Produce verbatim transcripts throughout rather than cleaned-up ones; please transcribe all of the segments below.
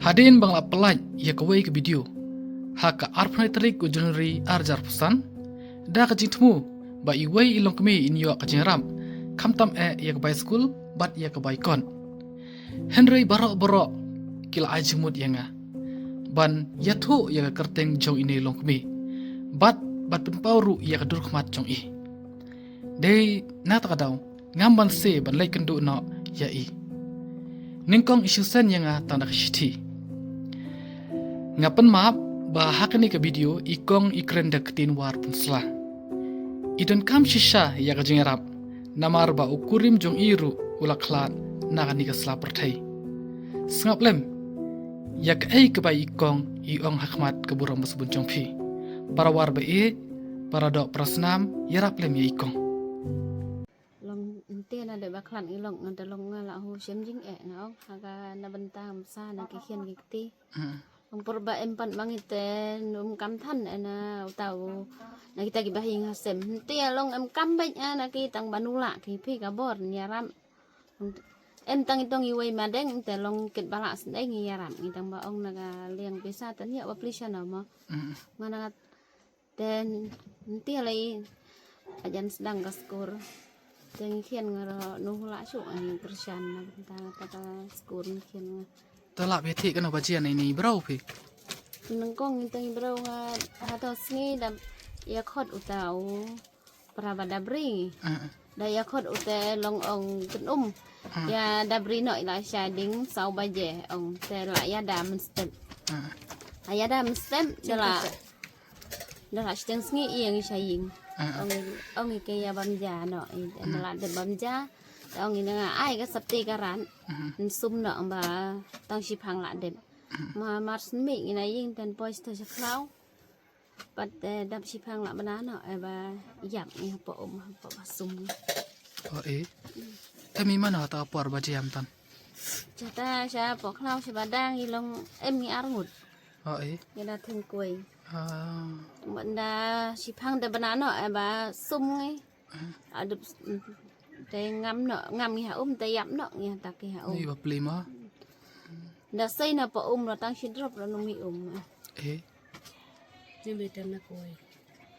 Hadien ba nga la pyllait ïa kawei ka video ha ka arphew tarik u January arhajar arphew san, da ka jingthmu ba iwei i longkmie in ïoh ka jingïarap khamtam eh ïa ka bai skul bad ïa ka bai kot. Hynrei baroh baroh ki la ai jingmut ïa nga ban ïathuh ïa ka kyrteng jong ine i longkmie bad ban pynpaw ruh ïa ka dur khmat jong i. Dei na kata ka daw ngam banse ban leit kynduh noh ïa i. Nyngkong i shu send ïa nga tang da ka shithi. Nga pynmap ba ha kane ka video i kong i kren da ka ktien war pynsla. I donkam shisha ïa ka jingïarap namar ba u kurim jong i ruh u la khlad na kane ka sla pyrthei. Sngap lem ïa kaei kaba i kong i ong ha khmat ka burom ba sbun jong phi. Para war ba ïeit, para doh para snam, ïarap lem ïa i kong. Long nte na de ba khlad ngi long, nga da long nga la hu shem jingeh nga ong ha ka na bynta msa na ki khian ki kti. Hmm. Long por ba em pat ma ngi te num kam than eh na uta u na kita ki ba hi nga sem. Nte long em kam beit eh na ki tang ba nu la ki phi ka bor ïarap. Em tang itong iwei ma deng te long kit ba la sdei ngi ïarap ngi tang ba ong na ka liang pisa te ïa ba pli sha na mo. Hmm. Nga na Te nti lei ajan sdang ka skur. Te ngi khian nga ro nu la shu ngi kyrshan na bynta ta ka skur ngi khian nga. Te la phi thik kano ba jia nei nei brau phi. Nyngkong ngi teng brau nga hato sngi da ïa khot uta u pra ba da bri. Ah, ah. Da ïa khot u te long ong kyn um. Ah. Ïa da bri no ila sha ding saw baje ong te la ïa da mynstep. Ah. Ïa da mynstep da la Da la shiteng sngi i ngi sha ïing. Ah, ah. Ong ong i ke ïa bam ja no i. Ah. Da la dep bam ja. Da ong i nga ai ka sapti ka ran. Ah. Nsum no ba tang shiphang la dep. Ah. Ma mar snmi ngi na ïing ten poi sto sha khlaw. Pat eh, dap shiphang la bana no eh ba ïap ngi hapo um hapo ba sum. Oh eh. Te mi mano ta por ba jam tan. Jata sha po khlaw sha ba dang i long em ngi arngut. Oh eh. Ngi da thung kuai. Ah. Manda shiphang da bana no eh ba sum ngi. Ah. Adup te ngam no ngam ngi ha um te ïap no ngi ha tak ngi ha um. Ni ba pli ma. Da sei na pa um lo tang shi drop lo nung mi um. Eh. Ni bi tang na kuai.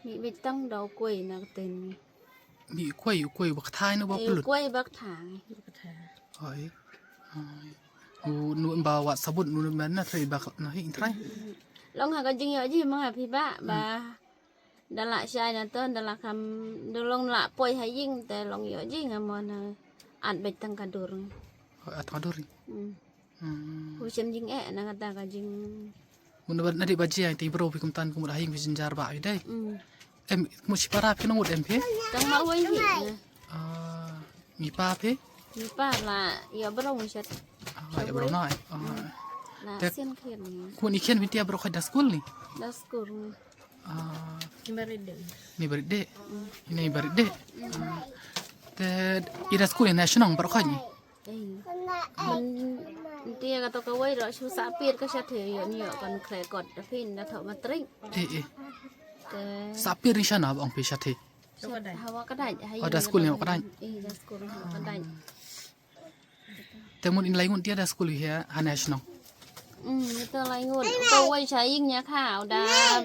Ni bi tang da kuai na ten. Mi kuai kuai ba kthai na ba plut. Kuai ba kthai. Ba kthai. Ai. Ai. Nu nu ba wa sabut nu na na trai ba na hi trai. Long ha ka jing yo ji ma phi ba ba. Da la shai na ton da la kam da long la poi ha ïing te long yo ji nga mo na at bet tang ka dur. At ka dur. Hmm. Hmm. Hu shem jing eh na kata ka jing. Mun ba na di ba ji ai ti bro pi kum tan kum da hing bi jin jar ba ai dai. Hmm. Em kum shi para pi ngut em pi. Tang ma wai hi. Ah, ni pa pi. Ni pa la ya bro ngi shat. Ah, ya bro na. Ah. Na te sin khian ni. Kum ni khian bi ti ya bro khai da school ni. Da school ni. Ah. Ni barit de. Ni barit de. Ni barit de. Ah. Te ira school ni national baroh khat ni. Eh. Nti ka to ka wai ro shu sa pir ka sha the yo ni yo kan kre kot da phin da tho matrik. Eh eh. Te sa pir ni shana ba ong pi sha the. Hawa kadai. Oh da school ni hawa kadai. Eh da school hawa kadai. Te mun in lai ngun tia da school hi ha national. Hmm, ito lai ngun. Ito wai sha ïing nya kha da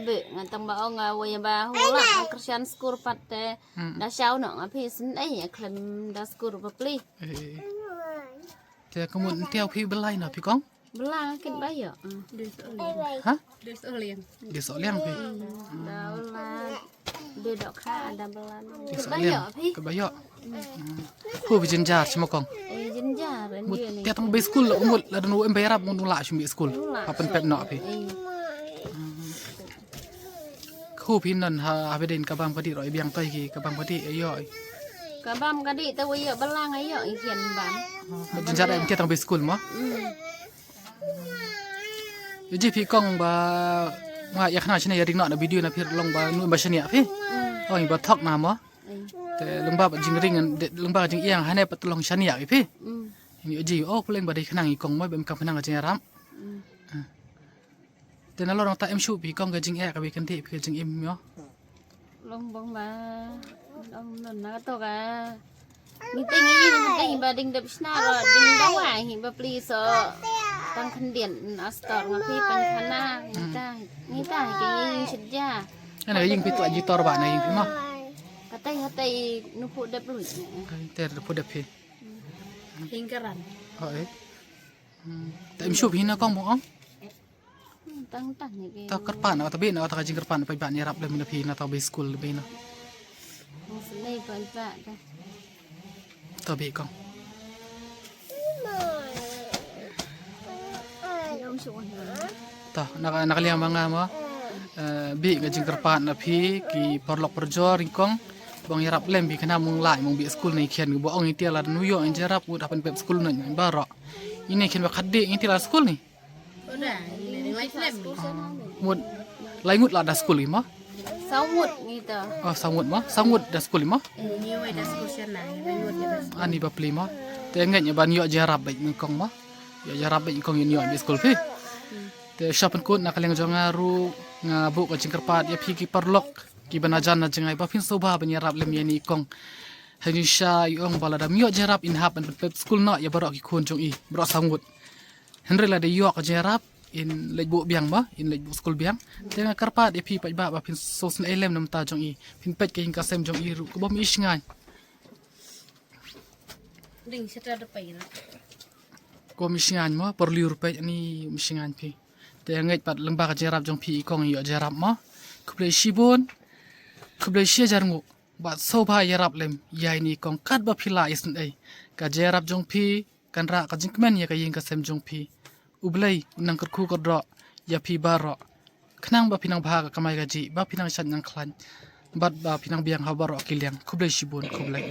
be ngan tang ba ong wai ba hula Christian school pat te. Hmm. Da shaw no nga phi sin ai ya klem da school ba pli. Eh. Te ka mun tia phi belai na phi kong? Belai kin ba yo. Ha? Dei soh liang phi. Da la dei dok kha da belan. Dei soh liang. Kaba ïoh. Hu bi jynjar shima kong. Eh jynjar. Mut tia tang bei skul la umut la danu em bei rap mut la shim bei skul. Ha pynpep noh phi. Hu phi nan ha ha bedin kabam kadi roi biang toi ki kabam kadi ïoh. Kabam kadi ta wei ïoh belang ïoh i khian bam. Mut jynjar em tia tang bei skul mo. Ïa ji phi kong ba nga ïa khana shane ïa ring na video na phi long ba nu ba shane phi. Ong ba thok na mo. Te long ba jingring long ba jingïang hane pat long shane phi. Ïa ji oh puleng ba dei khnang i kong mo ba em kam khnang jingïaram. Te na lo rong ta em shu phi kong ka jingeh ka bi kan dei phi ka jingim mo. Long bong ba long non na to ka. Ngi teng ngi teng ba ding dep sna ro ding da wa ngi ba pli so. Tang khyndiat na stor nga phi pan khana. Nita nita ke ïing shit ja. Ana ka ïing phi tu aji tor ba na ïing phi ma. Katai hatai nu phu dep lu. Ter phu dep phi. Hingkaran. Oh eh. Hmm. Ta im shup hina kong mo ong. Tang tang ni ke. Ta kyrpad na ta bi na ta ka jingkyrpad na pa ba ni rap lem na phi na ta bi school bi na. Mos nei pa ba ta. Ta bi kong. Ta na ka na ka liang ma nga ma. Eh, bi nga jingkyrpad na phi ki paralok parajor ïing kong. Bang ïarap lem bi kena mung lai mung bi school ni khian ba ong iti la nu yo ïing jarap ut hapen pep school ni baroh. Ini khian ba khaddi ïing iti la school ni. Mut lai ngut la da school ma. Saw ngut ngi ta. Oh saw ngut ma, saw ngut da school ma. Ngi wai da school shana ngi wai ngut da. Ani ba pli ma. Te ngait ban ïoh jarap bait ïing kong ma. Ïoh jarap bait ïing kong ïoh ïoh bi school phi. Te sha pynkut na ka liang jong nga ruh nga buh ka jingkyrpad ïa phi ki paralok ki ba na jan na jngai ba phin sngewbha ban ïarap lem ïa ni kong. Ha jingshisha i ong ba lada ym ïoh jingïarap in hap ban pynpep skul noh ïa baroh ki khun jong i baroh saw ngut. Hynrei lada ïoh ka jingïarap in leit buh biang ba in leit buh skul biang. Te nga kyrpad ïa phi paidbah ba phin sngewsynei lem na bynta jong i phin peit ka ïing ka sem jong i ruh ka bym i shngain. Ding seta da pai na. Ko mi shngain mo por liu ruh peit ani mi shngain phi. Te ngeit pat lyngba ka jingïarap jong phi i kong ïoh jingïarap mo. Khublei shibun. Khublei shi hajar nguh. Bad sngewbha ïarap lem ïa ini i kong katba phi lah isynei. Ka jingïarap jong phi kan rah ka jingkmen ïa ka ïing ka sem jong phi. U Blei u nang kyrkhu kyrdoh ïa phi baroh. Khnang ba phi nang bha ka kamai kajih ba phi nang shait nang khlaiñ. Bad ba phi nang biang ha baroh ki liang. Khublei shibun khublei.